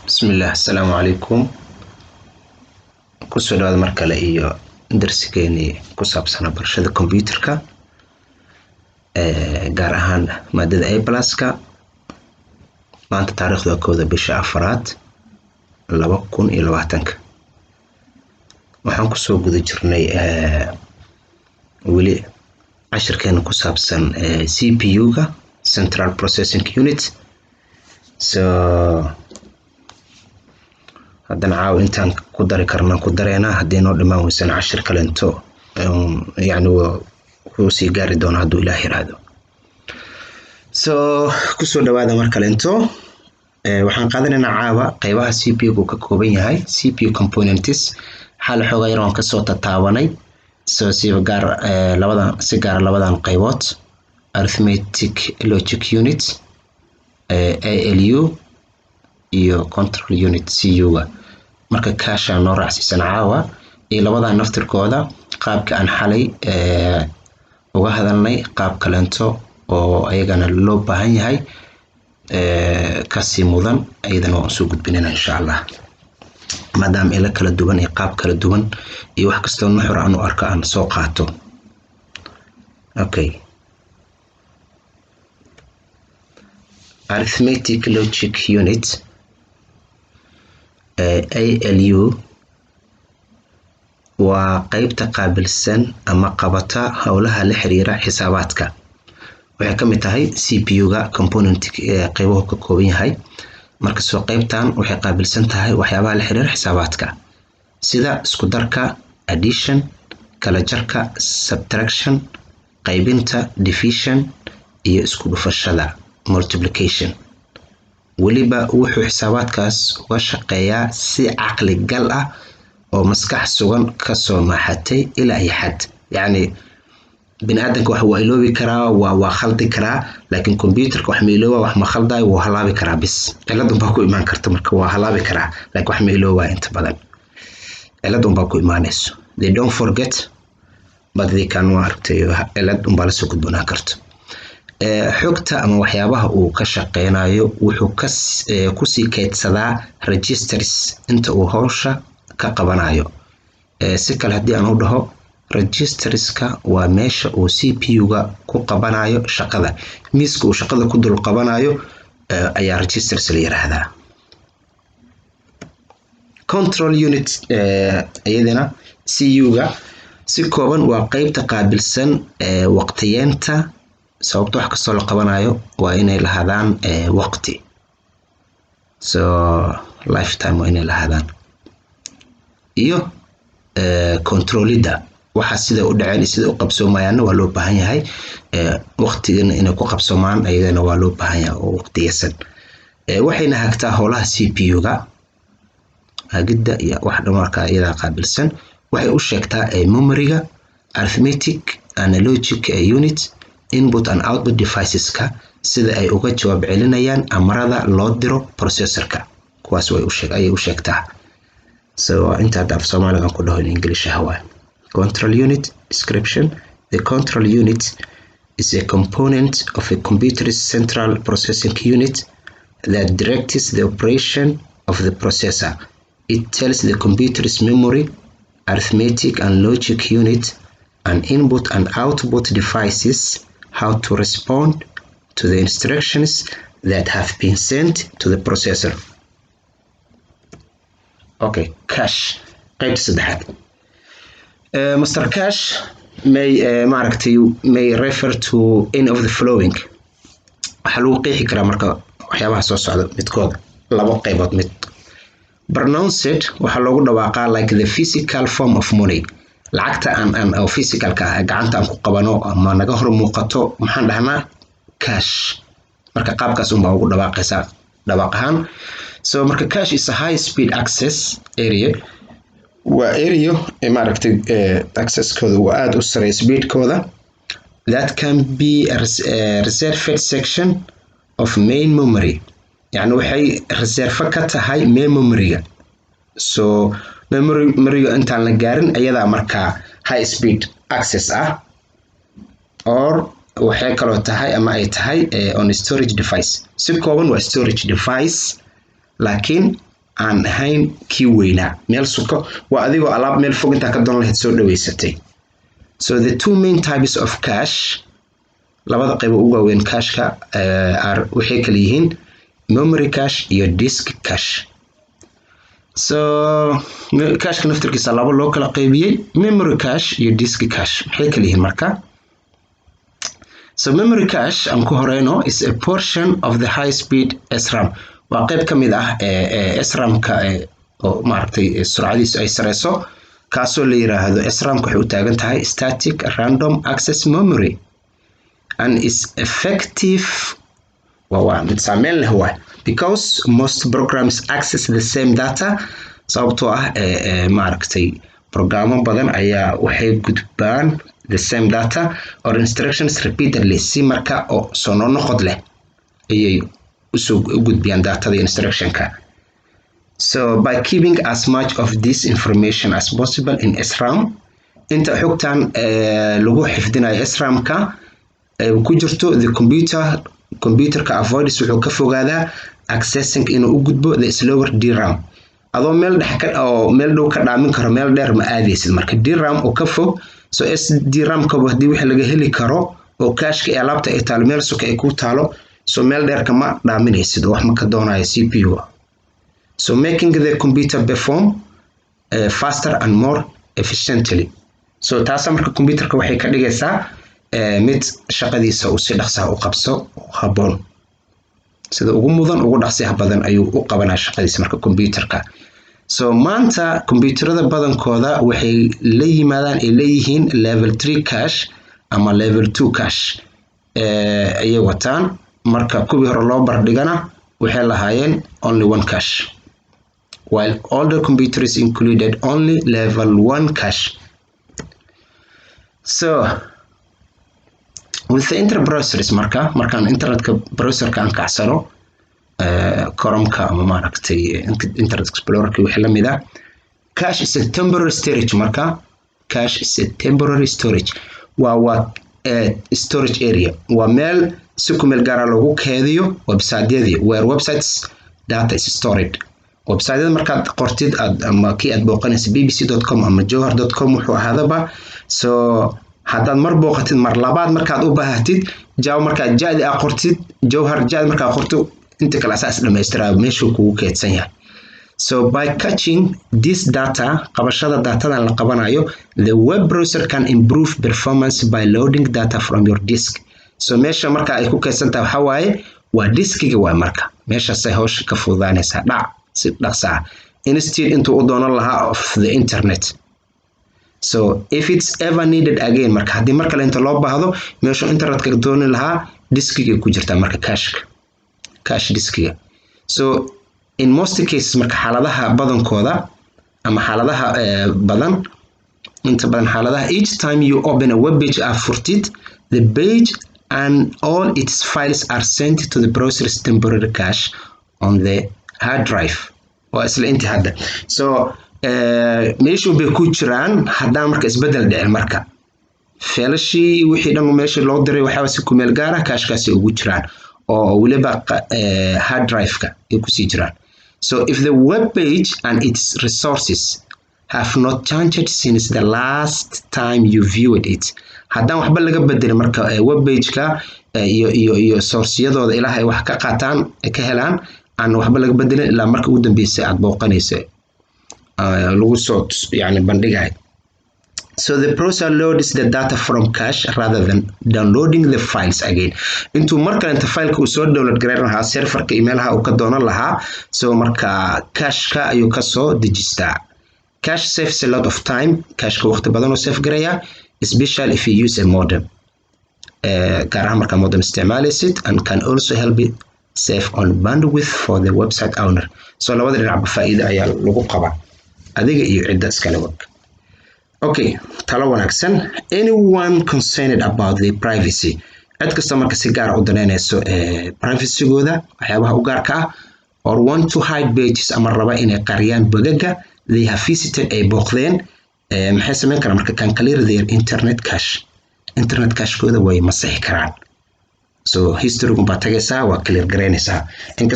Bismillaah, asalaamu calaykum. Kusoo dhawaada mar kale iyo darsigeenii ku saabsanaa barashada computerka, gaar ahaan maadada A pluska. Maanta taariikhdu waa 1da bisha afaraad 2020-ka. Waxaan kusoo guda jirnay weli cashirkeena ku saabsan CPU-ga, Central Processing Unit. So haddana caawa intaan ku dari karnaan ku dareynaa. Haddii noo dhimaan weysana, cashir kalento yacni wuu sii gaari doona, hadduu Ilaah yiraahdo. So kusoo dhawaada mar kalento. Waxaan qaadanaynaa caawa qeybaha CPU uu ka kooban yahay, CPU components. Xal xoogaa yar waan kasoo tataabanay. So siba gaar labadan, si gaara labadan qeybood, arithmetic logic unit, ALU, iyo control unit, CU-ga. Marka cache-aa noo raacsiisan caawa iyo labadan naftirkooda, qaabka aan xalay uga hadalnay, qaab kaleento oo ayagana loo baahan yahay, kasii mudan, ayadana waan usoo gudbinayna, insha Allah, maadaama ilo kala duwan iyo qaab kala duwan iyo wax kastoo nuxur aan u arko aan soo qaato. Okay, arithmetic logic unit, ALU, waa qeybta qaabilsan ama qabata howlaha la xiriira xisaabaadka. Waxay ka mid tahay CPU-ga component, qeybuhu ka kooban yahay. Marka soo qeybtan waxay qaabilsan tahay waxyaabaha la xiriira xisaabaadka, sida isku darka, addition, kala jarka, subtraction, qaybinta, division, iyo isku dhufashada, multiplication. Weliba wuxuu xisaabaadkaas uga shaqeeyaa si caqli gal ah oo maskax sugan kasoo maaxatay ilaa iyo xad. Yacni bini aadamka wax waa iloobi karaa, waa khaldi karaa, laakiin computerka wax ma ilooba, wax ma khaldayo. Wuu halaabi karaa bis, cilad unbaa ku imaan karta. Marka waa halaabi karaa, laakiin wax ma iloobaya. Inta badan cilad unbaa ku imaanayso. They don't forget, but they can, maaragtay, cilad unbaa lasoo gudboonaan karto. Xogta ama waxyaabaha uu ka shaqeynayo wuxuu kusii keydsadaa registers inta uu howsha ka qabanayo. Si kale haddii aan u dhaho, registerska waa meesha uu CPU-ga ku qabanayo shaqada. Miiska uu shaqada ku dul qabanayo ayaa registers la yiraahdaa. Control unit, iyadana CU-ga, si kooban waa qeybta qaabilsan waqtiyeenta, sababto wax kastoo la qabanayo waa inay lahaadaan waqti. So lifetime waa inay lahaadaan, iyo controlida waxa sida u dhaceen iyo sida u qabsoomayaanna waa loo baahan yahay. Waqtigana inay ku qabsoomaan ayadana waa loo baahan yahay oo waqtiyeysan. Waxayna hagtaa howlaha CPU-ga, hagidda iyo wax dhan markaa iyadaa qaabilsan. Waxay u sheegtaa memoryga, arithmetic and logic unit, input and output deviceska sida ay uga jawaab celinayaan amarada loo diro processorka. Kuwaas way ayay u sheegtaa. So inta hadda af Soomaaligan ku dhaho, in English ah waay. Control unit description: the control unit is a component of a computer's central processing unit that directs the operation of the processor. It tells the computer's memory, arithmetic and logic unit, and input and output devices how to respond to the instructions that have been sent to the processor. Okay, cache, qaybta saddexaad. Mr. Cache may maaragtay, may refer to any of the following. Waxaa lagu qeexi karaa marka waxyaabaha soo socda midkood, labo qaybood mid. Pronounced, waxaa loogu dhawaaqaa, like the physical form of money. Lacagta aan oo physicalka ah, gacanta aan ku qabano ama naga hor muuqato, maxaan dhahnaa? Cash. Marka qaabkaas unbaa ugu dhawaaqaysaa dhawaaq ahaan. So marka cache is a high speed access area, waa area maaragtay accesskooda waa aada u sareeya, speedkooda, that can be a reserved section of main memory. Yani waxay reserve ka tahay main memoryga. So memoryga intaan la gaarin ayadaa markaa high speed access ah, or waxay kaloo tahay ama ay tahay on storage device. Si kooban waa storage device, laakiin Aan ahayn kii weynaa meel suko, waa adigoo alaab meel fog intaa ka doon lahayd soo dhaweysatay. So the two main types of cache, labada qayb ugu waaweyn cacheka, are, waxay kala yihiin memory cache iyo disk cache. So cacheka naftirkiisa laba loo kala qaybiyey, memory cache iyo disk cache. Maxay kala yihiin marka? So memory cache aan ku horeyno is a portion of the high speed SRAM, waa qayb ka mid ah SRAM-ka oo maaragtay surcadiisu ay sareyso, kaasoo la yiraahdo SRAM-ka waxay u taagan tahay static random access memory, and is effective, waa mid saameyn leh waay, because most programs access the same data, sababtoo ah maaragtay programo badan ayaa waxay gudbaan the same data or instructions repeatedly, si marka oo soo noqnoqod leh ayay usoo u gudbiyaan datada instructionka. So by keeping as much of this information as possible in SRAM, inta xogtan lagu xifdinayo SRAM-ka ku jirto, the computer, computerka, avoids, wuxuu ka fogaadaa, accessing, inuu u gudbo, the slower DRAM. Adoo meel dhex ka oo meel dhow ka dhaamin karo, meel dheer ma aadaysid marka DRAM oo ka fog. So SDRAM kaba haddii wixii laga heli karo oo cacheka ee alaabta ay taalo meel suka ay ku taalo, so meel dheer kama dhaaminaysid oo wax ma ka doonayo CPU. So making the computer perform faster and more efficiently. So taasa marka computerka waxay ka dhigaysaa mid shaqadiisa uu si dhaqsaha u qabso oo habboon, sida ugu mudan, ugu dhaqsiyaha badan ayuu u qabanaa shaqadiisa marka computerka. So maanta computerada badankooda waxay la yimaadaan, ay leeyihiin level 3 cache ama level 2 cache ayay wataan. Marka kuwii hore loo bardhigana waxay lahaayeen only one cache, while older computers included only level 1 cache. So with the internet browsers, marka markaan internetka browserka aan kacsano, Chromeka ama maaragtay Internet Explorerka wixii la mid ah, cache is a temporary storage. Marka cache is a temporary storage, waa storage area, waa meel si ku meel gaara loogu keediyo websiteyadii, where websites data is stored. Websiteyada markaad qortid aad ama kii aad booqanaysa, bbc.com ama jowhar.com wuxuu ahaadaba, so haddaad mar booqatid, mar labaad markaad u baahatid java, markaad jadi aa qortid, Jowhar jadi markaad qorto, inta kale asaas dhamaystiraa, meeshuu kugu keedsan yahay. So by caching this data, qabashada datadan la qabanayo, the web browser can improve performance by loading data from your disk. So meesha marka ay ku keedsan tahay waxaa waaye waa diskiga waay. Marka meeshaasay hawsha ka fududaanaysaa dhac si dhaqsa ah, instead intuu u doonan lahaa of the internet. So if it's ever needed again, marka haddii mar kale inta loo baahdo, meeshuu internetka dooni lahaa diskigay ku jirtaa marka cacheka, cache diskiga. So in most cases, marka xaaladaha badankooda ama xaaladaha badan, inta badan xaaladaha, each time you open a web page, aad furtid, the page and all its files are sent to the browser's temporary cache on the hard drive. Waa isla intii hadda. So meeshuu bay ku jiraan haddaan marka isbedel dhicin. Marka feelashii wixii dhan meeshii loo diray waxaaba si kumeel gaara cachekaasi ugu jiraan oo weliba hard drive-ka ay kusii jiraan. So if the web page and its resources have not changed since the last time you viewed it, haddaan waxba laga bedelin marka web page-ka iyo sourceyadooda ilaah ay wax ka qaataan, ka helaan, aan waxba laga bedelin ilaa marka ugu dambeysay aad booqanaysa lagu soo yani bandhigay. So the browser loads the data from cache rather than downloading the files again. Intuu mar kale inta fileka uu soo download gareyn lahaa serverka iyo meelaha uu ka doonan lahaa, so marka cacheka ayuu kasoo dejistaa. Cache saves a lot of time, cacheka waqti badan oo save garaya, especially if you use a modem, gaar ahaan markaa modem isticmaalaysid, and can also help it save on bandwidth for the website owner. So labada dhinacba faa'iido ayaa lagu qabaa, adiga iyo cidda iskale web. Okay, talo wanaagsan. Anyone concerned about the privacy, cid kasta marka si gaara u daneynayso privacygooda, waxyaabaha u gaarka ah, or want to hide pages, ama raba inay qariyaan bogaga, they have visited, ay booqdeen, maxay samayn karaan marka? Can clear their internet cache, internet cachekooda way masixi karaan. So historygun baa tagaysaa, waa clear garaynaysaa inkastoo